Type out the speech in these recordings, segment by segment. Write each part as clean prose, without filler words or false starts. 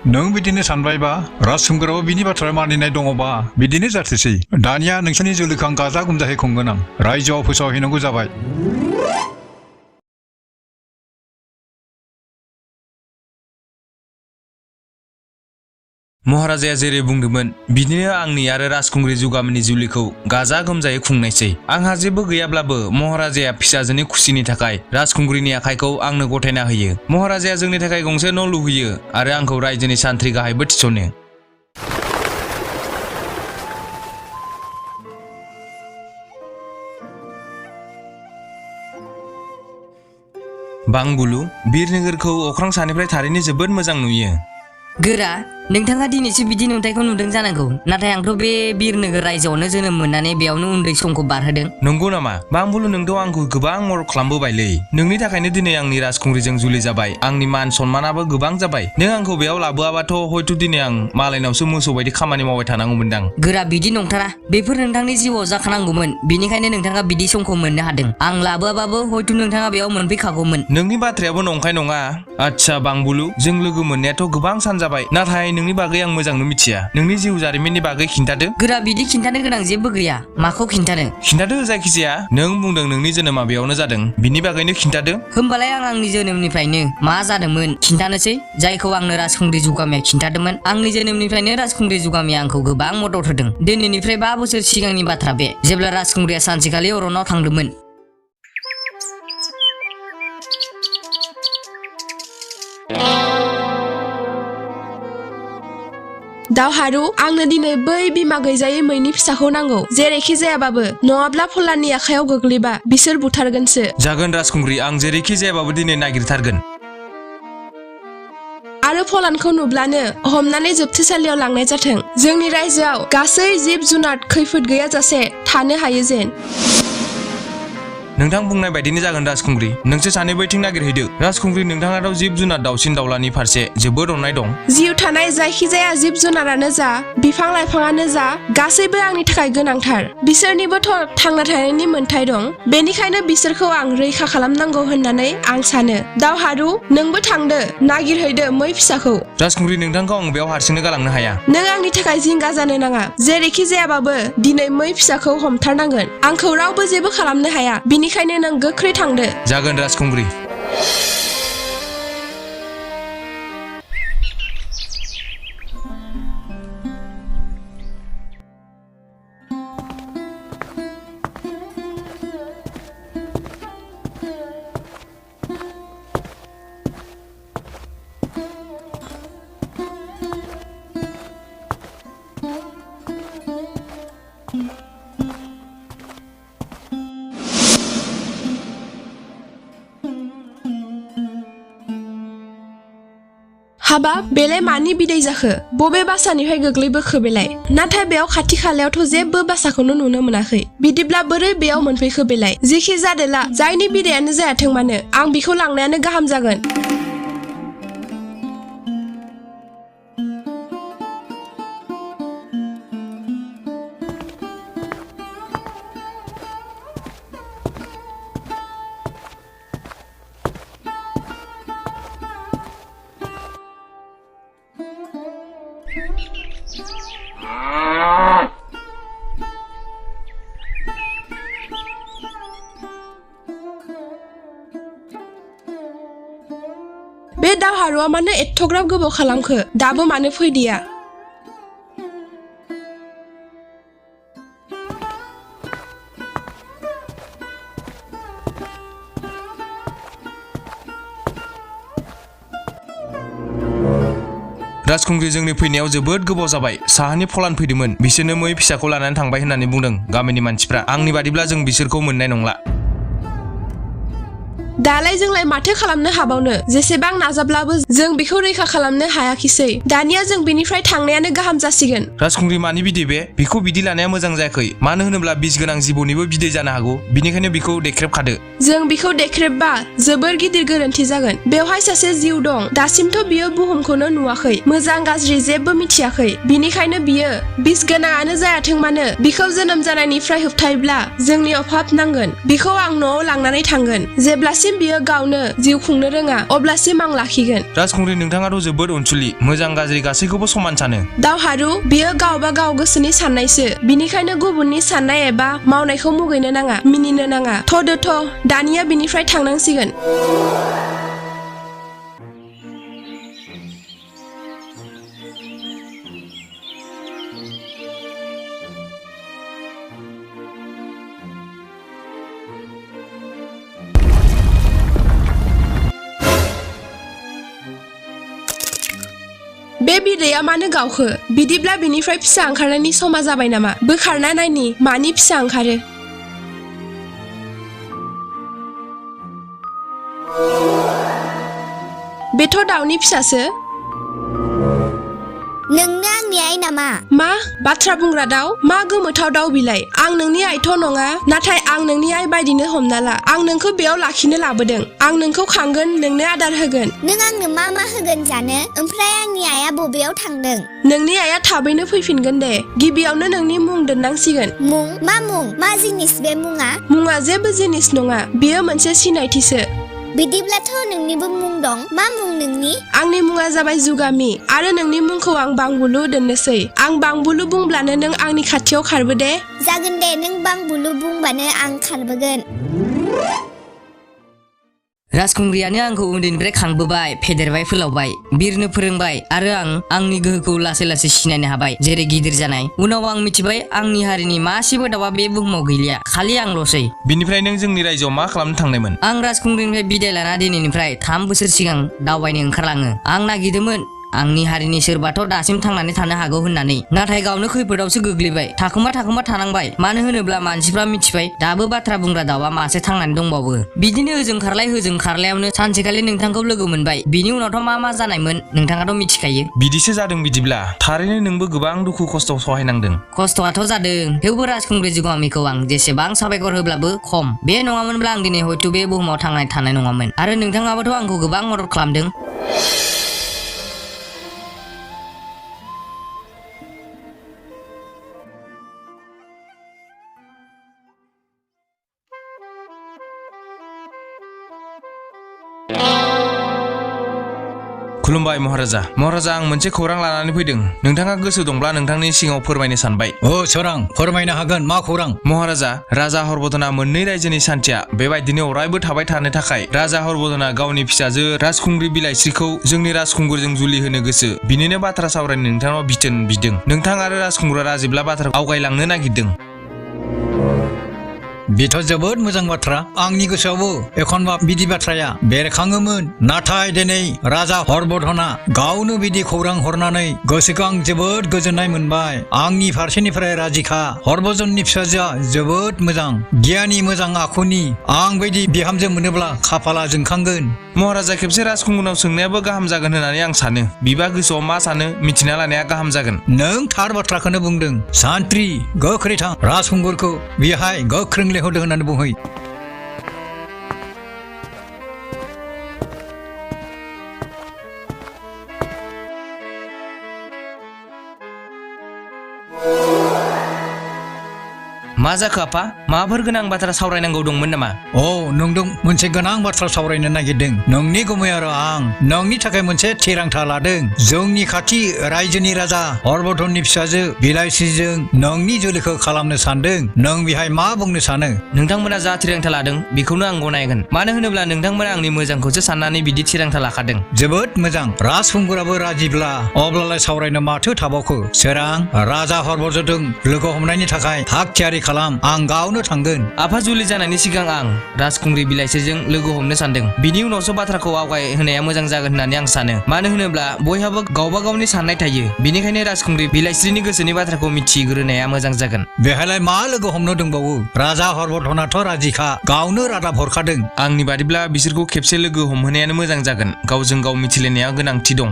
नों बिदिनो सानबायबा राजखुंगुराबो बिनि बाथ्रा मानिनाय दङबा बिदिनो जाथोसै दानिया नोंसोरनि जुलिखौ आं गाजा गोमजायै खुंगोन आं रायजोआव फोसावहैनांगौ जाबाय महाराजाया जेरै बुंदोंमोन बिदिनो आंनि आरो राजखुंग्रि जुगामिनि जुलिखौ गाजा गोमजायै खुंनायसै आंहा जेबो गैयाब्लाबो महाराजाया फिसाजोनि खुसिनि थाखाय राजखुंग्रिनि आखाइखौ आंनो गथायना होयो महाराजाया जोंनि थाखाय गंसे न' लुहैयो आरो आंखौ रायजोनि सान्थ्रि गाहायबो थिसनो बांबुलु बिरनोगोरखौ अख्रां सानिफ्राय थारैनो जोबोद मोजां नुयो गोरा नोंथाङा दिनैसो बिदि नुथायखौ नुदों जानांगौ नाथाय आंथ' बे बिरनोगोर रायजोआवनो जोनोम मोननानै बेयावनो उन्दै समखौ बारहोदों नंगौ नामा बांबुलु नोंथ' आंखौ गोबां मदद खालामबोबायलै नोंनि थाखायनो दिनै आंनि राजखुंग्रिजों जुलि जाबाय आंनि मान सन्मानाबो गोबां जाबाय नों आंखौ बेयाव लाबोआबाथ' हयथ' दिनै आं मालायनावसो मोसौ बायदि खामानि मावबाय थानांगौमोनदां गोरा बिदि नंथारा बेफोर नोंथांनि जिउआव जाखानांगौमोन बेनिखायनो नोंथाङा बिदि समखौ मोननो हादों आं लाबोआबाबो हयथ' नोंथाङा बेयाव मोनफैखागौमोन नोंनि बाथ्रायाबो नंखाय नङा आच्छा बांबुलु जों लोगो मोननायाथ' गोबां सान जाबाय नाथाय नोंनि बागै आं मोजां मिथिया नोंनि जिउ जारिमिननि बागै खिन्थादो गोरा बिदि खिन्थानो गोनां जेबो गैया माखौ खिन्थानो जायखिजाया नों बुंदों नोंनि जोनोमा बेयावनो जादों बिनि बागैनो खिन्थादो होमबालाय आं आंनि जोनोमनिफ्रायनो मा जादोंमोन खिन्थानोसै जायखौ आंनो राजखुंग्रि जुगामिया खिन्थादोंमोन आंनि जोनोमनिफ्रायनो राजखुंग्रि जुगामिया आंखौ गोबां मदद होदों दिनैनिफ्राय 5 बोसोर सिगांनि बाथ्रा बे जेब्ला राजखुंग्रिया सानसेखालि अरनाव थांदोंमोन दावहारु आंनो दिनै बै बिमा गैजायै मैनि फिसाखौ नांगौ जेरैखि जायाबाबो नङाब्ला फलाननि आखायाव गोग्लैबा बिसोर बुथारगोनसो जागोन राजखुंग्रि आं जेरैखि जायाबाबो दिनै नागिरथारगोन आरो फलानखौ नुब्लानो हमनानै जोबथेसालियाव लांनाय जाथों जोंनि रायजोआव गासै जिब जुनार खैफोद गैयाजासे थानो हायो जेन नोंथां बुंनाय बायदिनो जागोन राजखुंग्रि नोंसोर सानै बैथिं नागिरहैदो राजखुंग्रि नोंथाङाथ' जिब जुनार दाउसिन दाउलानि फारसे जोबोद अननाय दं जिउ थानाय जायखिजाया जिब जुनारानो जा बिफां लाइफाङानो जा गासैबो आंनि थाखाय गोनांथार बिसोरनिबोथ' थांना थानायनि मोन्थाय दं बेनिखायनो बिसोरखौ आं रैखा खालामनांगौ होननानै आं सानो दावहारु नोंबो थांदो नागिरहैदो मै फिसाखौ राजखुंग्रि नोंथांखौ आं बेयाव हारसिंनो गालांनो हाया नों आंनि थाखाय जिंगा जानो नाङा जेरैखि जायाबाबो दिनै मै फिसाखौ हमथारनांगोन आंखौ रावबो जेबो खालामनो हाया बेनिखायनो नों गोख्रै थांदो जागोन राजखुंग्रि हाबाब बेलाय मानि बिदै जाखो बबे बासानिफ्राय गोग्लैबोखो बेलाय नाथाय बेयाव खाथि खालायावथ' जेबो बासाखौनो नुनो मोनाखै बिदिब्ला बोरै बेयाव मोनफैखो बेलाय जेखि जादोला जायनि बिदैयानो जायाथों मानो आं बिखौ लांनायानो गाहाम जागोन बे दावहारुआ मानो एथ'ग्राब गोबाव खालामखो दाबो मानो फैदिया राजखुंग्रि जोंनि फैनायाव जोबोद गोबाव जाबाय साहानि फलान फैदोंमोन बिसोरनो मै फिसाखौ लानानै थांबाय होननानै बुंदों गामिनि मानसिफ्रा आंनि बादिब्ला जों बिसोरखौ मोननाय नंला दालाय जोंलाय माथो खालामनो हाबावनो जेसेबां नाजाब्लाबो जों बेखौ रैखा खालामनो हायाखिसै दानिया जों बेनिफ्राय थांनायानो गाहाम जासिगोन राजखुंग्रि मानि बिदै बे बिखौ बिदि लानाया मोजां जायाखै मानो होनोब्ला बिस गोनां जिबौनिबो बिदै जानो हागौ बिनिखायनो बिखौ देख्रेबखादो जों बिखौ देख्रेबबा जोबोर गिदिर गोरोन्थि जागोन बेवहाय सासे जिउ दं दासिमथ' बियो बुहुमखौनो नुवाखै मोजां गाज्रि जेबो मिथियाखै बिनिखायनो बियो बिस गोनाङानो जायाथों मानो बिखौ जोनोम जानायनिफ्राय होबथायोब्ला जोंनि अभाब नांगोन बिखौ आं न'आव लांनानै थांगोन जेब्लासिम जेब्लासिम बियो गावनो जिउ खुंनो रोङा अब्लासिम आं लाखिगोन। राजखुंग्रि नोंथाङाथ' जोबोद अनसुलि, मोजां गाज्रि गासैखौबो समान सानो। दावहारु बियो गावबा गाव गोसोनि साननायसो, बिनिखायनो गुबुननि साननाय एबा मावनायखौ मुगैनो नाङा, मिनिनो नाङा। थ'दोथ' दानिया बिनिफ्राय थांनांसिगोन। बे बिदैया मानो गावखो? बिदिब्ला बिनिफ्राय फिसा ओंखारनायनि समा जाबाय नामा? बोखारना नायनि मानि फिसा ओंखारो। बेथ' दाउनि फिसासो। नोंनो आंनि आइ नामा? मा बाथ्रा बुंग्रा दाउ? मा गोमोथाव दाउ बिलाइ? आं नोंनि आइथ' नङा, नाथाय आं नोंनि आइ बायदिनो हमना ला। आं नोंखौ बेयाव लाखिनो लाबोदों। आं नोंखौ खांगोन, नोंनो आदार होगोन। नों आंनो मा होगोन जानो? ओमफ्राय आंनि आइया बबेयाव थांदों? नोंनि आइया थाबैनो फैफिनगोन दे। गिबियावनो नोंनि मुं दोननांसिगोन। मुं? मा मुं? मा जिनिस बे मुङा? मुङा जेबो जिनिस नङा, बेयो मोनसे सिनायथिसो। बिदिब्लाथ' नोंनिबो मुं दं। मा मुं नोंनि? आंनि मुङा जाबाय जुगामि, आरो नोंनि मुंखौ आं बांबुलु दोननोसै। आं बांबुलु बुंब्लानो नों आंनि खाथियाव खारबो दे। जागोन दे, नों बांबुलु बुंबानो आं खारबोगोन। राजखुंग्रियानो आंखौ उन्दैनिफ्राय खांबोबाय, फेदेरबाय, फोलावबाय, बिरनो फोरोंबाय, आरो आं आंनि गोहोखौ लासै लासै सिनायनो हाबाय, जेरै गिदिर जानाय। उनाव आं मिथिबाय आंनि हारिनि मासेबो दाउआ बे बुहुमाव गैलिया, खालि आंल'सै। बिनिफ्राय नों जोंनि रायजोआव मा खालामनो थांनायमोन? आं राजखुंग्रिनिफ्राय बिदाय लाना दिनैनिफ्राय 3 बोसोर सिगां दावबायनो ओंखारलाङो। आं नागिरदोंमोन आंनि हारिनि सोरबाथ' दासिम थांनानै थानो हागौ होननानै, नाथाय गावनो खैफोदावसो गोग्लैबाय। थाखोमा थानांबाय, मानो होनोब्ला मानसिफ्रा मिथिबाय दाबो बाथ्रा बुंग्रा दाउआ मासे थांनानै दंबावो। बिदिनो होजों खारलायावनो सानसेखालि नोंथांखौ लोगो मोनबाय। बिनि उनावथ' मा जानायमोन नोंथाङाथ' मिथिखायो। बिदिसो जादों बिदिब्ला। थारैनो नोंबो गोबां दुखु खस्थ' सहायनांदों। खस्थ'आथ' जादों, थेवबो राजखुंग्रि जुगामिखौ आं जेसेबां साबायखर होब्लाबो खम। बे नङामोनब्ला आं दिनै हयथ' बे बुहुमाव थांनानै थानाय नङामोन। आरो नोंथाङाबोथ' आंखौ गोबां मदद खालामदों। खुलुमबाय महाराजा। महाराजा, आं मोनसे खौरां लानानै फैदों। नोंथाङा गोसो दंब्ला नोंथांनि सिगाङाव फोरमायनो सानबाय। सोरां, फोरमायनो हागोन। मा खौरां? महाराजा, राजा हरबोधना मोननै रायजोनि सान्थिया बेबायदिनो अरायबो थाबाय थानो थाखाय राजा हरबोधना गावनि फिसाजो राजखुंग्रि बिलाइस्रिखौ जोंनि राजखुंगुरजों जुलि होनो गोसो। बिनिनो बाथ्रा सावरायनो नोंथांनाव बिथोन बिदों। नोंथां आरो राजखुंगुरा राजिब्ला बाथ्राखौ आवगायलांनो नागिरदों। बेथ' जोबोद मोजां बाथ्रा। आंनि गोसोआवबो एखनबा बिदि बाथ्राया बेरखाङोमोन, नाथाय दिनै राजा हरबोधना गावनो बिदि खौरां हरनानै गोसोखौ आं जोबोद गोजोननाय मोनबाय। आंनि फारसेनिफ्राय राजिखा। हरभजननि फिसाजोआ जोबोद मोजां, गियानि, मोजां आखुनि। आं बायदि बिहामजो मोनोब्ला खाफाला जोंखांगोन। महाराजा, खेबसे राजखुंगुरनाव सोंनायाबो गाहाम जागोन होननानै आं सानो। बिबा गोसोआव मा सानो मिथिना लानाया गाहाम जागोन। नों थार बाथ्राखौनो बुंदों। सान्थ्रि, गोख्रै थां, राजखुंगुरखौ बेहाय गोख्रों लेंहरदों होननानै बुंहै। मा जाखो आफा? माबाफोर गोनां बाथ्रा सावरायनांगौ दंमोन नामा? नोंदों मोनसे गोनां बाथ्रा सावरायनो नागिरदों। नोंनि गुमै आरो आं नोंनि थाखाय मोनसे थिरांथा लादों। जोंनि खाथि रायजोनि राजा हरभधननि फिसाजो बिलाइस्रिजों नोंनि जुलिखौ खालामनो सानदों। नों बेहाय मा बुंनो सानो? नोंथांमोना जा थिरांथा लादों बेखौनो आं गनायगोन। मानो होनोब्ला नोंथांमोना आंनि मोजांखौसो साननानै बिदि थिरांथा लाखादों। जोबोद मोजां। राजखुंगुराबो राजिब्ला अब्लालाय सावरायनो माथो थाबावखो। सोरां, राजा हरभजनजों लोगो हमनायनि थाखाय थाग थियारि खालाम। आं गावनो थांगोन। आफा, जुलि जानायनि सिगां आं राजखुंग्रि बिलाइस्रिजों लोगो हमनो सानदों। बिनि उनावसो बाथ्राखौ आवगाय होनाया मोजां जागोन होननानै आं सानो। मानो होनोब्ला बयहाबो गावबा गावनि साननाय थायो। बेनिखायनो राजखुंग्रि बिलाइस्रिनि गोसोनि बाथ्राखौ मिथिग्रोनाया मोजां जागोन। बेहायलाय मा लोगो हमनो दंबावो? राजा हरभधनाथ' राजिखा, गावनो रादाब हरखादों। आंनि बादिब्ला बिसोरखौ खेबसे लोगो हमहोनायानो मोजां जागोन। गावजों गाव मिथिलायनाया गोनांथि दं।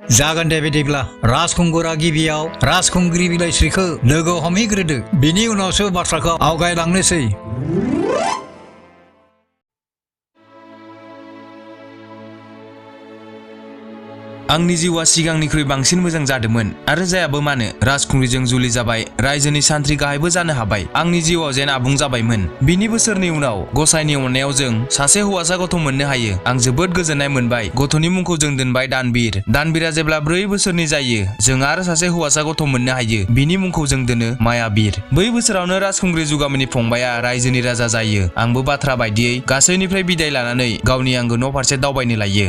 जागोन दे बिदिब्ला राजखुंगुरा गिबियाव राजखुंग्रि बिलाइस्रिखौ लोगो हमहैग्रोदो, बिनि उनावसो बाथ्राखौ आवगायलांनोसै। आंनि जिउआ सिगांनिख्रुइ बांसिन मोजां जादोंमोन आरो जायाबो मानो राजखुंग्रिजों जुलि जाबाय रायजोनि सान्थ्रि गाहायबो जानो हाबाय आंनि जिउआव जेन आबुं जाबायमोन बिनि बोसोरनि उनाव गसाइनि अननायाव जों सासे हौवासा गथ' मोननो हायो आं जोबोद गोजोननाय मोनबाय गथ'नि मुंखौ जों दोनबाय दानबीरा जेब्ला 4 बोसोरनि जायो जों आरो सासे हौवासा गथ' मोननो हायो बिनि मुंखौ जों दोनो मायाबीर बै बोसोरावनो राजखुंग्रि जुगामिनि फंबाया रायजोनि राजा जायो आंबो बाथ्रा बायदियै गासैनिफ्राय बिदाय लानानै गावनि आंगो न' फारसे दावबायनो लायो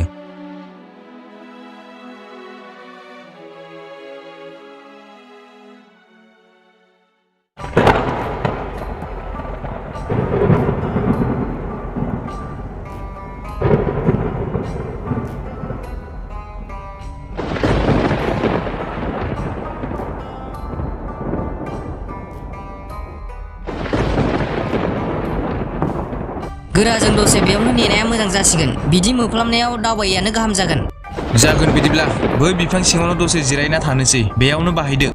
गोराजों दसे बेयावनो नेनाया मोजां जासिगोन बिदि मोफ्लामनायाव दावबायैयानो गाहाम जागोन बिदिब्ला बै बिफां सिङावनो दसे जिरायना थानोसै बेयावनो बाहायदो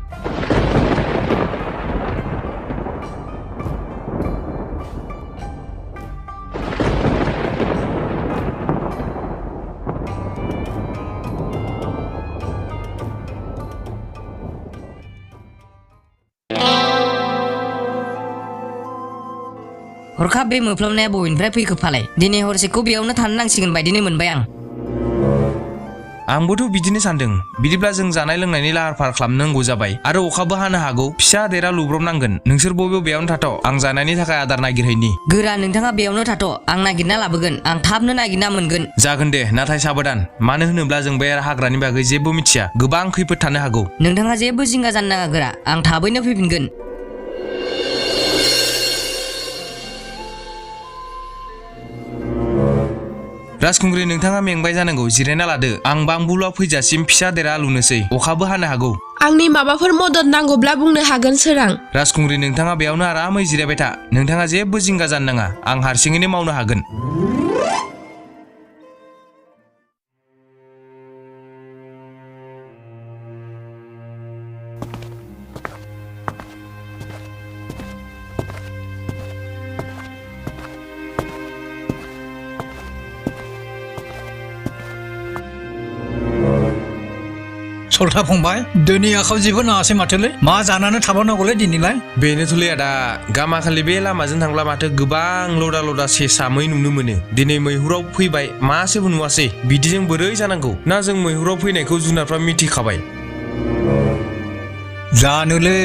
हरखाब बे मोफ्लामनाया बबेनिफ्राय फैखो फालाय दिनै हरसेखौ बेयावनो थानो नांसिगोन बायदिनो मोनबाय आंबोथ' बिदिनो सानदों बिदिब्ला जों जानाय लोंनायनि लाहार फाहार खालामनांगौ जाबाय आरो अखाबो हानो हागौ फिसा देरा लुब्रबनांगोन नोंसोर बयबो बेयावनो थाथ' आं जानायनि थाखाय आदार नागिरहैनि गोरा नोंथाङा बेयावनो थाथ' आं नागिरना लाबोगोन आं थाबनो नागिरना मोनगोन जागोन दे नाथाय साबधान मानो होनोब्ला जों बे हाग्रानि बागै जेबो मिथिया गोबां खैफोद थानो हागौ नोंथाङा जेबो जिंगा जानो नाङा गोरा आं थाबैनो फैफिनगोन राजखुंग्रि नोंथाङा मेंबाय जानांगौ जिरायना लादो आं बांबुलुआ फैजासिम फिसा देरा लुनोसै अखाबो हानो हागौ आंनि माबाफोर मदद नांगौब्ला बुंनो हागोन सोरां राजखुंग्रि नोंथाङा बेयावनो आरामै जिरायबाय था नोंथाङा जेबो जिंगा जानो नाङा आं हारसिङैनो मावनो हागोन सल्था फंबाय दिनै आखाव जेबो नाङासै माथोलै मा जानानै थाबावनांगौलै दिनैलाय बेनोथ'लै आदा गामाखालि बे लामाजों थांब्ला माथो गोबां लदा लदा सेसा मै नुनो मोनो दिनै मैहुराव फैबाय मासेबो नुवासै बिदिजों बोरै जानांगौ ना जों मैहुराव फैनायखौ जुनारफ्रा मिथिखाबाय जानोलै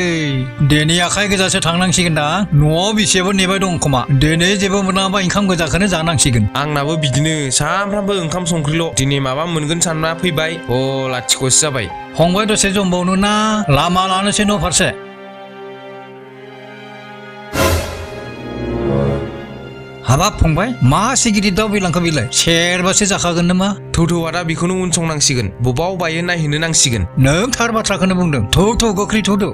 दिनै आखाइ गोजासो थांनांसिगोन दा न'आव बेसेबो नेबाय दं खोमा दिनै जेबो मोनाबा ओंखाम गोजाखौनो जानांसिगोन आंनाबो बिदिनो सानफ्रामबो ओंखाम संख्रिल' दिनै माबा मोनगोन सानना फैबाय लाथिख'सो जाबाय फंबाय दसे जमबावनो ना लामा लानोसै न' फारसे हाबाब फंबाय मासे गिदिर दाउ बिलांखो बिलाय सेरबासो जाखागोन नामा थौ आदा बेखौनो उनसंनांसिगोन बबाव बायो नायहैनो नांसिगोन नों थार बाथ्राखौनो बुंदों थौ गोख्रै थौदो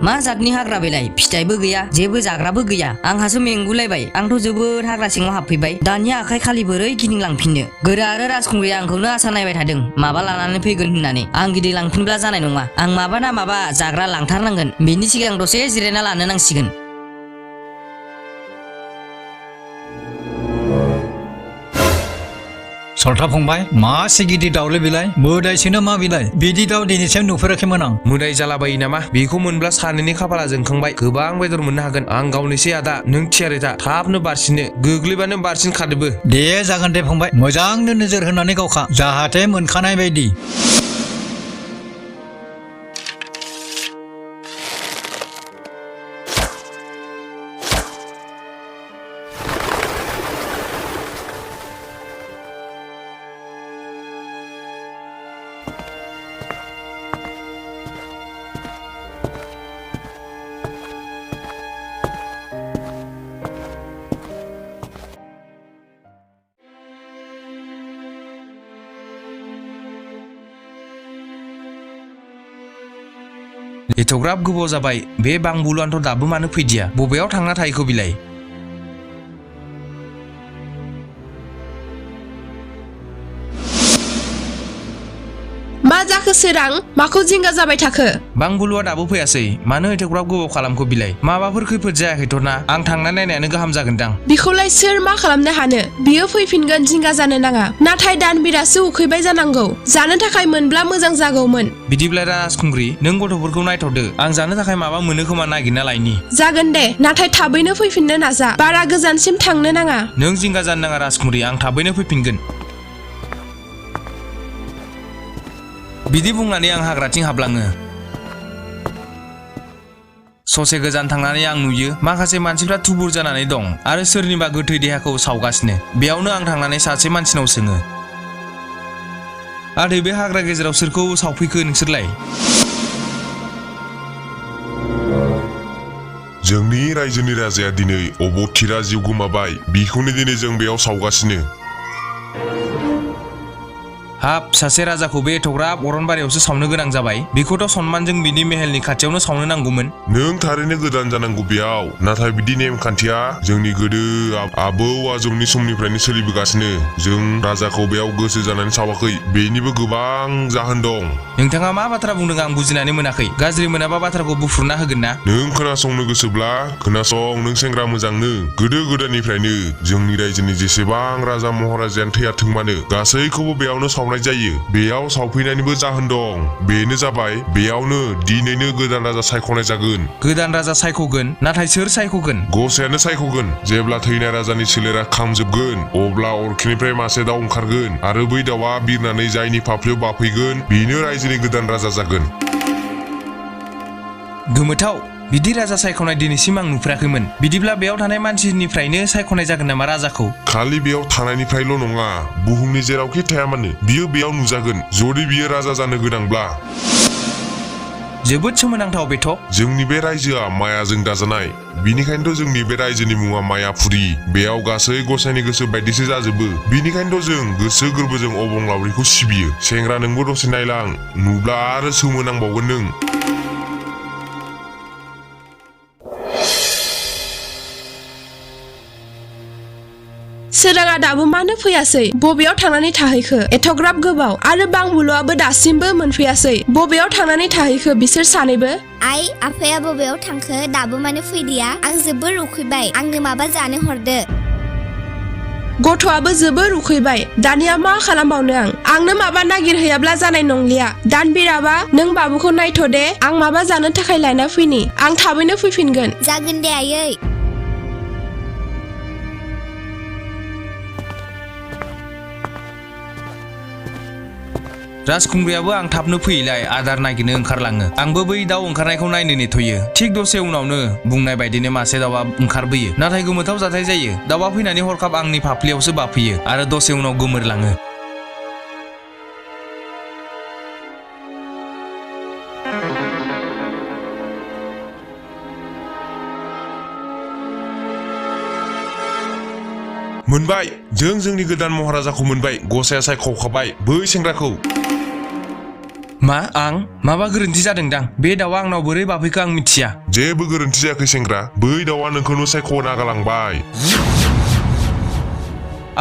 मा जातनि हाग्रा बेलाय फिथाइबो गैया जेबो जाग्राबो गैया आंहासो मेंगुलायबाय आंथ' जोबोद हाग्रा सिङाव हाबफैबाय दानिया आखाइ खालि बोरै गिदिंलांफिननो गोरा आरो राजखुंग्रिया आंखौनो आसा नायबाय थादों माबा लानानै फैगोन होननानै आं गिदिंलांफिनब्ला जानाय नङा आं माबा ना माबा जाग्रा लांथारनांगोन बेनि सिगां दसे जिरायना लानो नांसिगोन सल्था फंबाय मासे गिदिर दाउलै बिलाय मोदायसोनो मा बिलाय बिदि दाउ दिनैसिम नुफेराखैमोन आं मोदाय जालाबायो नामा बेखौ मोनब्ला सानैनि खाफाला जोंखांबाय गोबां बेदर मोननो हागोन आं गावनोसै आदा नों थियारि था थाबनो बारसिननो गोग्लैबानो बारसिन खादोबो दे जागोन दे फंबाय मोजांनो नोजोर होनानै गावखा जाहाथे मोनखानाय बायदि एथ'ग्राब गोबाव जाबाय बे बांबुलुआनोथ' दाबो मानो फैदिया बबेयाव थांना थाहैखो बिलाय मा जाखो सोरां माखौ जिंगा जाबाय थाखो बांबुलुआ दाबो फैयासै मानो एथ'ग्राब गोबाव खालामखो बिलाय माबाफोर खैफोद जायाखैथ' ना आं थांना नायनायानो गाहाम जागोनदां बिखौलाय सोर मा खालामनो हानो बियो फैफिनगोन जिंगा जानो नाङा नाथाय दानबिरासो उखैबाय जानांगौ जानो थाखाय मोनब्ला मोजां जागौमोन बिदिब्ला राजखुंग्रि नों गथ'फोरखौ नायथ'दो आं जानो थाखाय माबा मोनो खोमा नागिरना लायनि जागोन दे नाथाय थाबैनो फैफिननो नाजा बारा गोजानसिम थांनो नाङा नों जिंगा जानो नाङा राजखुंग्रि आं थाबैनो फैफिनगोन बिदि बुंनानै आं हाग्राथिं हाबलाङो ससे गोजान थांनानै आं नुयो माखासे मानसिफ्रा थुबुर जानानै दं आरो सोरनिबा गोथै देहाखौ सावगासिनो बेयावनो आं थांनानै सासे मानसिनाव सोङो आदै बे हाग्रा गेजेराव सोरखौ सावफैखो नोंसोरलाय जोंनि रायजोनि राजाया दिनै अबथिरा जिउ गोमाबाय बिखौनो दिनै जों बेयाव सावगासिनो हाब सासे राजाखौ बे एथ'ग्राब अरनबारियावसो सावनो गोनां जाबाय बेखौथ' सनमानजों बिनि मेहेलनि खाथियावनो सावनो नांगौमोन नों थारैनो गोदान जानांगौ बेयाव नाथाय बिदि नेमखान्थिया जोंनि गोदो आबौ आजौनि समनिफ्रायनो सोलिबोगासिनो जों राजाखौ बेयाव गोसो जानानै सावाखै बेनिबो गोबां जाहोन दं नोंथाङा मा बाथ्रा बुंदों आं बुजिनानै मोनाखै गाज्रि मोनाबा बाथ्राखौ बुफ्रुना होगोन ना नों खोनासंनो गोसोब्ला खोनासं नों सेंग्रा मोजांनो गोदो गोदायनिफ्रायनो जोंनि रायजोनि जेसेबां राजा महाराजायानो थैयाथों मानो गासैखौबो बेयावनो सावनाय जायो बेयाव सावफैनायनिबो जाहोन दं बेनो जाबाय बेयावनो दिनैनो गोदान राजा सायख'नाय जागोन गोदान राजा सायख'गोन नाथाय सोर सायख'गोन गसायानो सायख'गोन जेब्ला थैनाय राजानि सोलेरा खामजोबगोन अब्ला अरखिनिफ्राय मासे दाउ ओंखारगोन आरो बै दाउआ बिरनानै जायनि फाफ्लियाव बाफैगोन बेनो रायजोनि गोदान राजा जागोन गोमोथाव बिदि राजा सायख'नाय दिनैसिम आं नुफेराखैमोन बिदिब्ला बेयाव थानाय मानसिनिफ्रायनो सायख'नाय जागोन नामा राजाखौ खालि बेयाव थानायनिफ्रायल' नङा बुहुमनि जेरावखि थाया मानो बियो बेयाव नुजागोन जुदि बियो राजा जानो गोनांब्ला जोबोद सोमोनांथाव बेथ' जोंनि बे रायजोआ मायाजों दाजानाय बिनिखायनोथ' जोंनि बे रायजोनि मुङा मायापुरि बेयाव गासै गसाइनि गोसो बायदिसो जाजोबो बिनिखायनोथ' जों गोसो गोरबोजों अबंलावरिखौ सिबियो सेंग्रा नोंबो दसे नायलां नुब्ला आरो सोमोनांबावगोन नों सोराङा दाबो मानो फैयासै बबेयाव थांनानै थाहैखो एथ'ग्राब गोबाव आरो बांबुलुआबो दासिमबो मोनफैयासै बबेयाव थांनानै थाहैखो बिसोर सानैबो आइ आफाया बबेयाव थांखो दाबो मानो फैदिया आं जोबोर उखैबाय आंनो माबा जानो हरदो गथ'आबो जोबोर उखैबाय दानिया मा खालामबावनो आंनो माबा नागिरहैयाब्ला जानाय नंलिया दानबिराबा नों बाबुखौ नायथ' दे आं माबा जानो थाखाय लायना फैनि आं थाबैनो फैफिनगोन जागोन दे आयै राजखुंग्रियाबो आं थाबनो फैयैलाय आदार नागिरनो ओंखारलाङो आंबो बै दाउ ओंखारनायखौ नायनो नेथ'यो थिग दसे उनावनो बुंनाय बायदिनो मासे दाउआ ओंखारबोयो नाथाय गोमोथाव जाथाय जायो दाउआ फैनानै हरखाब आंनि फाफ्लियावसो बाफैयो आरो दसे उनाव गोमोरलाङो मोनबाय जों जोंनि गोदान महाराजाखौ मोनबाय गसाया सायख'खाबाय बै सेंग्राखौ मा आं माबा गोरोन्थि जादोंदां बे दाउआ आंनाव बोरै बाफैखो आं मिथिया जेबो गोरोन्थि जायाखै सेंग्रा बै दाउआ नोंखौनो सायख'ना गालांबाय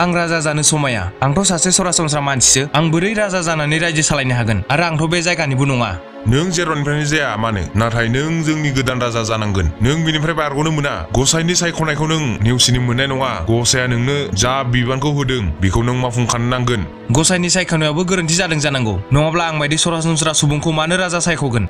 आं राजा जानो समाया आंथ' सासे सरासनस्रा मानसिसो आं बोरै राजा जानानै रायजो सालायनो हागोन आरो आंथ' बे जायगानिबो नङा नों जेरावनिफ्रायनो जाया मानो नाथाय नों जोंनि गोदान राजा जानांगोन नों बिनिफ्राय बारग'नो मोना गसाइनि सायख'नायखौ नों नेवसिनो मोननाय नङा गसाया नोंनो जा बिबानखौ होदों बेखौ नों मावफुंखानो नांगोन गसाइनि सायख'नायावबो गोरोन्थि जादों जानांगौ नङाब्ला आं बायदि सरासनस्रा सुबुंखौ मानो राजा सायख'गोन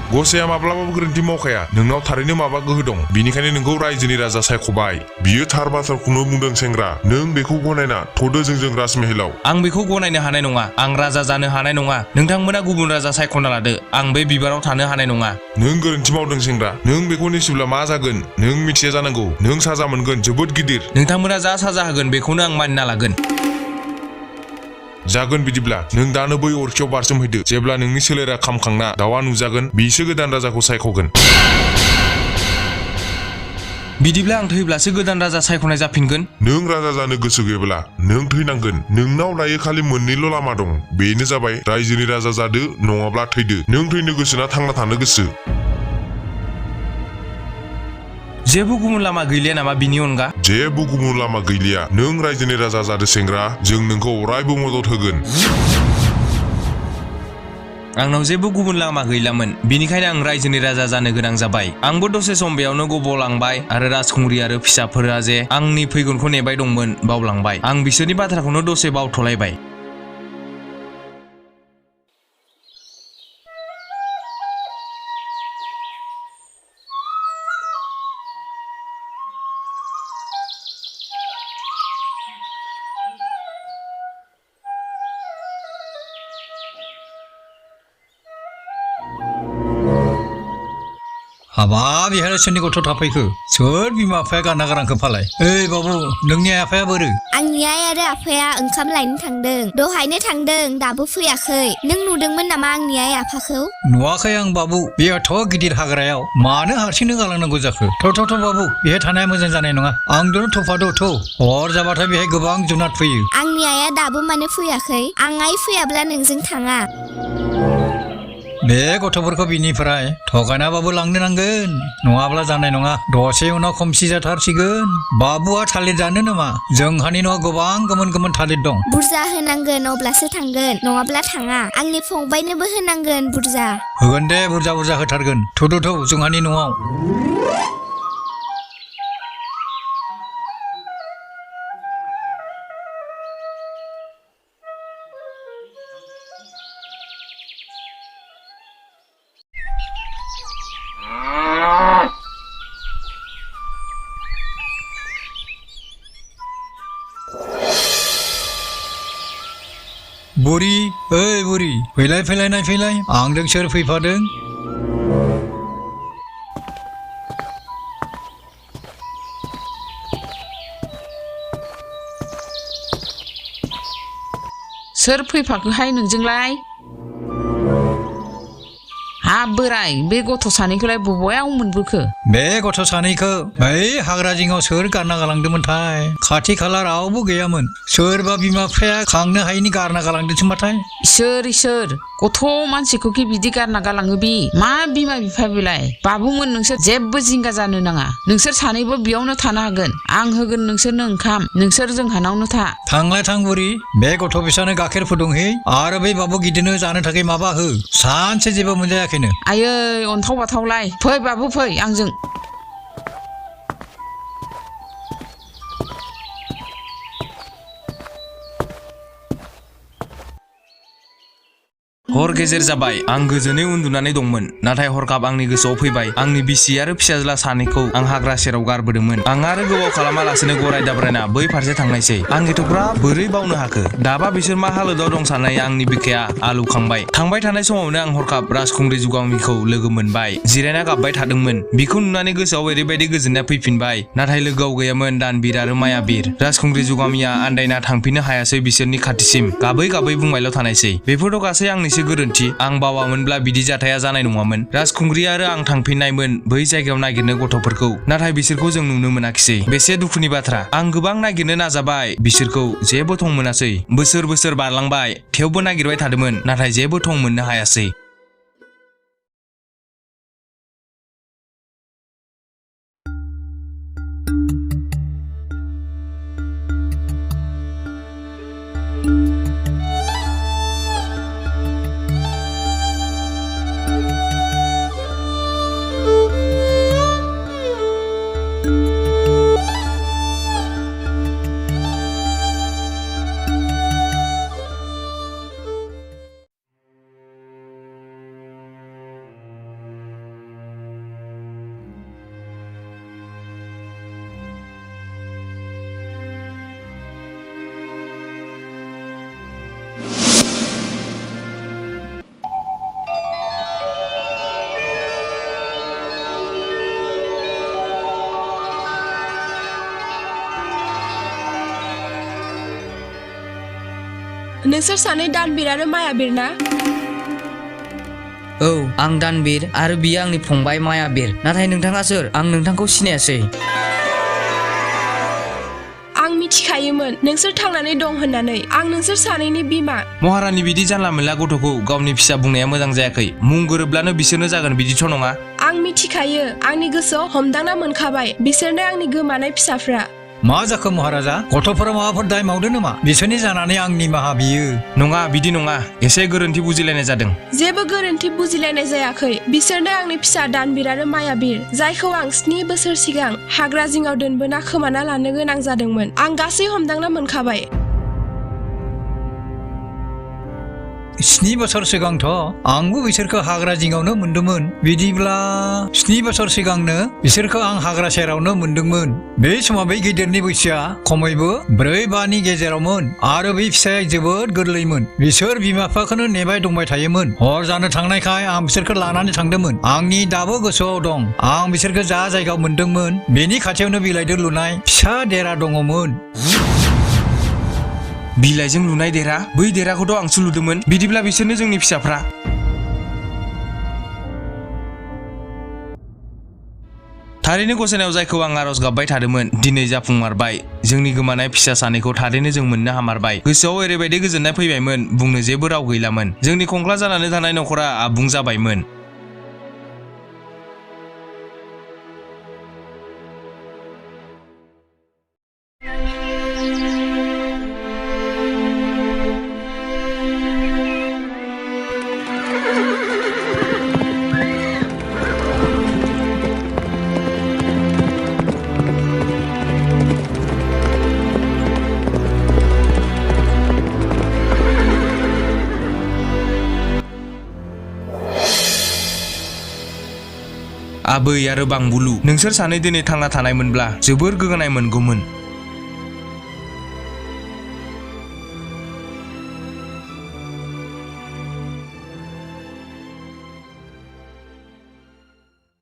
गसाया माब्लाबाबो गोरोन्थि मावखाया नोंनाव थारैनो माबा गोहो दं बिनिखायनो नोंखौ रायजोनि राजा सायख'बाय बियो थार बाथ्राखौनो बुंदों सेंग्रा नों बेखौ गनायना थ'दो जोंजों राजमहलाव आं बेखौ गनायनो हानाय नङा आं राजा जानो हानाय नङा नोंथांमोना गुबुन राजा सायख'ना लादो आं बे बिबाराव थानो हानाय नङा नों गोरोन्थि मावदों सेंग्रा नों बेखौ नेसिब्ला मा जागोन नों मिथिया जानांगौ नों साजा मोनगोन जोबोद गिदिर नोंथांमोना जा साजा होगोन बेखौनो आं मानिना लागोन जागोन बिदिब्ला नों दानो बै अरखियाव बारसोमहैदो जेब्ला नोंनि सोलेरा खामखांना दाउआ नुजागोन बिसो गोदान राजाखौ सायख'गोन बिदिब्ला आं थैब्लासो गोदान राजा सायख'नाय जाफिनगोन नों राजा जानो गोसो गैयाब्ला नों थैनांगोन नोंनाव दायो खालि मोननैल' लामा दं बेनो जाबाय रायजोनि राजा जादो नङाब्ला थैदो नों थैनो गोसो ना थांना थानो गोसो जेबो गुबुन लामा गैलिया नामा बिनि अनगा जेबो गुबुन लामा गैलिया नों रायजोनि राजा जादो सेंग्रा जों नोंखौ अरायबो मदद होगोन आंनाव जेबो गुबुन लामा गैलामोन बेनिखायनो आं रायजोनि राजा जानो गोनां जाबाय आंबो दसे सम बेयावनो गबलांबाय आरो राजखुंग्रि आरो फिसाफोरा जे आंनि फैगोनखौ नेबाय दंमोन बावलांबाय आं बिसोरनि बाथ्राखौनो दसे बावथ'लायबाय हाबाब बेहाय सोरनि गथ' थाफैखो सोर बिमा बिफाया गारना गारांखो फालाय ओइ बाबु नोंनि आफाया बोरो आंनि आइ आरो आफाया ओंखाम लायनो थांदों दहायनो थांदों दाबो फैयाखै नों नुदोंमोन नामा आंनि आइ आफाखौ नुवाखै आं बाबु बेयाथ' गिदिर हाग्रायाव मानो हारसिंनो गालांनांगौ जाखो थ' बाबु बेहाय थानाया मोजां जानाय नङा आंजोंनो थफाद' हर जाबाथाय बेहाय गोबां जुनाद फैयो आंनि आइया दाबो मानो फैयाखै आं आइ फैयाब्ला नोंजों थाङा बे गथ'फोरखौ बिनिफ्राय थगायनाबाबो लांनो नांगोन नङाब्ला जानाय नङा दसे उनाव खोमसि जाथारसिगोन बाबुआ थालिर जानो नामा जोंहानि न'आव गोबां गोमोन थालिर दं बुरजा होनांगोन अब्लासो थांगोन नङाब्ला थाङा आंनि फंबायनोबो होनांगोन बुरजा होगोन दे बुरजा होथारगोन थौ जोंहानि न'आव बुरि ओइ बुरि फैलाय नायफैलाय आंजों सोर फैफादों सोर फैफाखोहाय नोंजोंलाय हाब बोराय बे गथ' सानैखौलाय बबेयाव मोनबोखो बे गथ' सानैखौ बै हाग्रा जिङाव सोर गारना गालांदोंमोनथाय खाथि खाला रावबो गैयामोन सोरबा बिमा बिफाया खांनो हायिनि गारना गालांदोंसोमबाथाय इसोर गथ' मानसिखौ कि बिदि गारना गालाङो बि मा बिमा बिफा बेलाय बाबुमोन नोंसोर जेबो जिंगा जानो नाङा नोंसोर सानैबो बेयावनो थानो हागोन आं होगोन नोंसोरनो ओंखाम नोंसोर जोंहानावनो था थांलाय थां बुरि बे गथ' फिसानो गाइखेर फुदुंहै आरो बै बाबु गिदिरनो जानो थाखाय माबा हो सानसे जेबो मोनजायाखैनो आयै अन्थाव बाथावलाय फै बाबु फै आंजों हर गेजेर जाबाय आं गोजोनै उन्दुनानै दंमोन नाथाय हरखाब आंनि गोसोआव फैबाय आंनि बिसि आरो फिसाज्ला सानैखौ आं हाग्रा सेराव गारबोदोंमोन आं आरो गोबाव खालामालासेनो गराय दाब्रायना बै फारसे थांनायसै आं एथ'ग्राब बोरै बावनो हाखो दाबा बिसोर मा हालोदाव दं साननाय आंनि बिखाया आलौखांबाय थांबाय थानाय समावनो आं हरखाब राजखुंग्रि जुगामिखौ लोगो मोनबाय जिरायना गाबबाय थादोंमोन बिखौ नुनानै गोसोआव ओरैबायदि गोजोननाय फैफिनबाय नाथाय लोगोआव गैयामोन दानबीर आरो मायाबीर राजखुंग्रि जुगामिया आन्दायना थांफिननो हायासै बिसोरनि खाथिसिम गाबै बुंबायल' थानायसै बेफोरथ' गासै आंनिसो गोरोन्थि आं बावामोनब्ला बिदि जाथाया जानाय नङामोन राजखुंग्रि आरो आं थांफिननायमोन बै जायगायाव नागिरनो गथ'फोरखौ नाथाय बिसोरखौ जों नुनो मोनाखिसै बेसे दुखुनि बाथ्रा आं गोबां नागिरनो नाजाबाय बिसोरखौ जेबो थं मोनासै बोसोर बारलांबाय थेवबो नागिरबाय थादोंमोन नाथाय जेबो थं मोननो हायासै नोंसोर सानै दानबीर आरो मायाबीर ना औ आं दानबीर आरो बियो आंनि फंबाय मायाबीर नाथाय नोंथाङा सोर आं नोंथांखौ सिनायासै आं मिथिखायोमोन नोंसोर थांनानै दं होननानै आं नोंसोर सानैनि बिमा महारानी बिदि जानला मोनला गथ'खौ गावनि फिसा बुंनाया मोजां जायाखै मुं गोरोबब्लानो बिसोरनो जागोन बिदिथ' नङा आं मिथिखायो आंनि गोसोआव हमदांना मोनखाबाय बिसोरनो आंनि गोमानाय फिसाफ्रा मा जाखो महाराजा गथ'फोरा माबाफोर दाय मावदों नामा बिसोरनि जानानै आं निमाहा बियो नङा बिदि नङा एसे गोरोन्थि बुजिलायनाय जादों जेबो गोरोन्थि बुजिलायनाय जायाखै बिसोरनो आंनि फिसा दानबिर आरो मायाबिर जायखौ आं 7 बोसोर सिगां हाग्रा जिङाव दोनबोना खोमाना लानो गोनां जादोंमोन आं गासै हमदांना मोनखाबाय 7 बोसोर सिगांथ' आंबो बिसोरखौ हाग्रा जिङावनो मोनदोंमोन बिदिब्ला 7 बोसोर सिगांनो बिसोरखौ आं हाग्रा सेरावनो मोनदोंमोन बे समाव बै गिदिरनि बैसोआ खमैबो 4-5नि गेजेरावमोन आरो बै फिसाया जोबोद गोरलैमोन बिसोर बिमा बिफाखौनो नेबाय दंबाय थायोमोन हर जानो थांनायखाय आं बिसोरखौ लानानै थांदोंमोन आंनि दाबो गोसोआव दं आं बिसोरखौ जा जायगायाव मोनदोंमोन बेनि खाथियावनो बिलाइजों लुनाय फिसा देरा दङमोन बिलाइजों लुनाय देरा बै देराखौथ' आंसो लुदोंमोन बिदिब्ला बिसोरनो जोंनि फिसाफ्रा थारैनो गसाइनाव जायखौ आं आरज गाबबाय थादोंमोन दिनै जाफुंमारबाय जोंनि गोमानाय फिसा सानैखौ थारैनो जों मोननो हामारबाय गोसोआव ओरैबायदि गोजोननाय फैबायमोन बुंनो जेबो राव गैलामोन जोंनि खंख्ला जानानै थानाय नखरा आबुं जाबायमोन आबै आरो बांबुलु नोंसोर सानै दिनै थांना थानायमोनब्ला जोबोर गोगानाय मोनगौमोन